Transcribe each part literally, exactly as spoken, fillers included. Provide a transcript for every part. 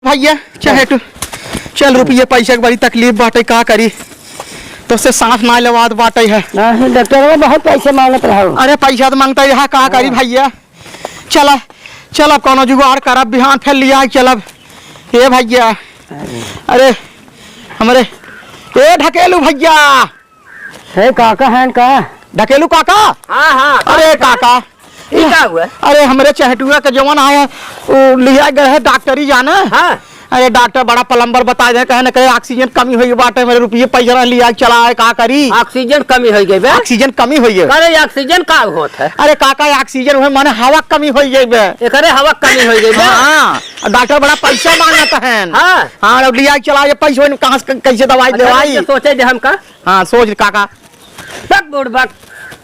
भइया, चहेटू, चल रुपिया पैसा के बड़ी तकलीफ बाटे, का करी? तोसे सांस नाहीं लेवात बाटे है। नाहीं, डॉक्टरवा बहुत पैसे माँगत रहो। अरे, पैसा तो माँगता है, का करी हाँ। भइया? चला, चल अब कौनो जुगाड़ करब, बिहान फेर लिया चलब। ए भइया, अरे, हमरे, ए ढकेलू भइया, हे काका हैं का? ढकेलू काका? हाँ, हाँ। अरे काका, ई का हुआ? अरे हमरे चहेटुआ के जवन आया, उ लिया गए है डॉक्टरी जाने। हाँ। अरे डॉक्टर बड़ा प्लम्बर बताइ दे, कहे न कहे ऑक्सीजन कमी होइ बाटे, मेरे रुपिया पैसा ना लिया चला है, का करी? ऑक्सीजन कमी होइ गई बे? ऑक्सीजन कमी होइ गई। अरे ऑक्सीजन का होत है? अरे काका ऑक्सीजन हुए माने हवा कमी होइ गई बे। एकरे हवा कमी होइ गई बे? हाँ, डॉक्टर बड़ा पैसा माँगत है। हाँ। हाँ, अब लिया चला, ये पैसा कहाँ से, कैसे दवाई अच्छा, देवाई? ये सोचे दे हमका। हाँ, सोच काका। बक बुड़बक,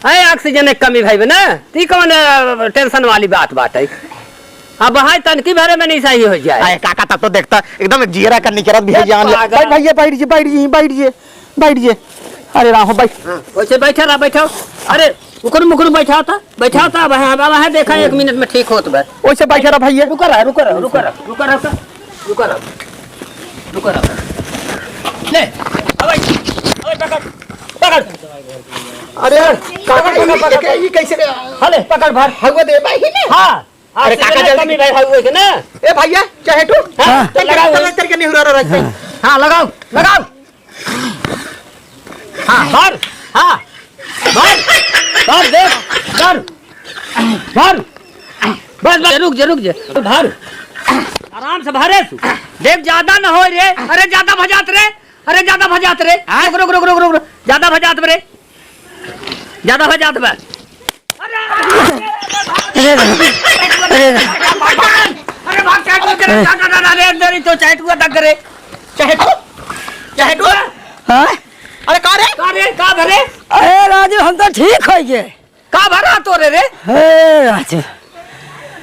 अरे ऑक्सीजन एक कमी भई बे ना, ती कौन, अ, टेंशन वाली बात बाटे? अब हाय तनकी भरे में नहीं सही होइ जाए। अरे काका, तब तो देखता एकदम एक जियरा का निकरत भी है अरे जान ले। पागल। बैठ भइया, बैठ जी, बैठ जी, बैठ जी, बैठ जी। अरे राम हो, बैठ। हाँ, वैसे बैठा रहा, बैठाओ। अरे उकुर मुकुर बैठाओ तो, बैठाओ तो, अब हाँ, अब हाँ, देखा एक मिनट में ठीक होत बा। वैसे बैठा रहा भइया। रुका रहा, रुका रहा, रुका रहा, रुका रहा, रुका रहा। रुका रहा। ले, अबे, अबे पकड़, पकड़। अरे, काका, पकड़, पकड़, ये, पकड़। ये कैसे? हाँ, ले, पकड़ भर। हवा दे भाई ने। हाँ, हाँ, अरे, काका, जल्दी। कमी भाई, हवा के ना। ए भइया, चहेटू। हाँ, चल, लगाओ। चल, चल के निहुरा रहा है। हाँ, लगाओ, लगाओ। हाँ, भर, हाँ, भर, भर, देख, भर, भर। बस, बस, रुक जे, रुक जे, भर। आराम से भरे तू। देख, ज्यादा न होय रे। अरे, ज्यादा भजात रे। अरे, ज्यादा भजात रे। हाँ? रुक, रुक, रुक, रुक। ज्यादा भजात बे रे। ज्यादा भजात बे। अरे, अरे, अरे, अरे, अरे, भाग, भाग, भाग, अरे, भाग, क्या कर रहे? अरे, अरे, अरे, अरे, तो चहेटुआ तक करे। चहेटू? चहेटू? हाँ? अरे, का रे? का रे? का भरे? अरे, राजू, हम तो ठीक होइ गए। का भरा तोरे रे? हे राजू,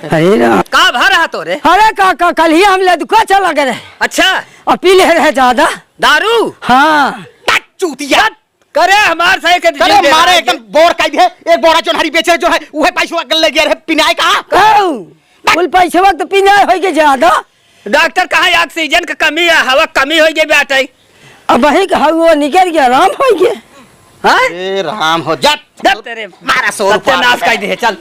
अरे राम। का भरा तोरे? अरे, का, का, कल ही हम लदुका चला गए रहे। अच्छा। और पी ले रहे ज्यादा। दारू? हाँ। चूतिया। करे हमार सही के करे जिंदे मारे राज। एकदम बोर काई दे, एक बोरा चोन्हरी बेचे जो है, उहे पैसवा के ले गया रहे पिनाए का। कहू, कुल पैसवा तो पिनाए होई के ज्यादा। डॉक्टर कहा ऑक्सीजन के कमी है, हवा कमी होई गई बाटे। अब वही के हवा निकल गया, आराम होई गया। हाँ? ए राम हो, जा। जा तेरे मारा सौ रुपया सत्यानाश दे। काई दे, चल।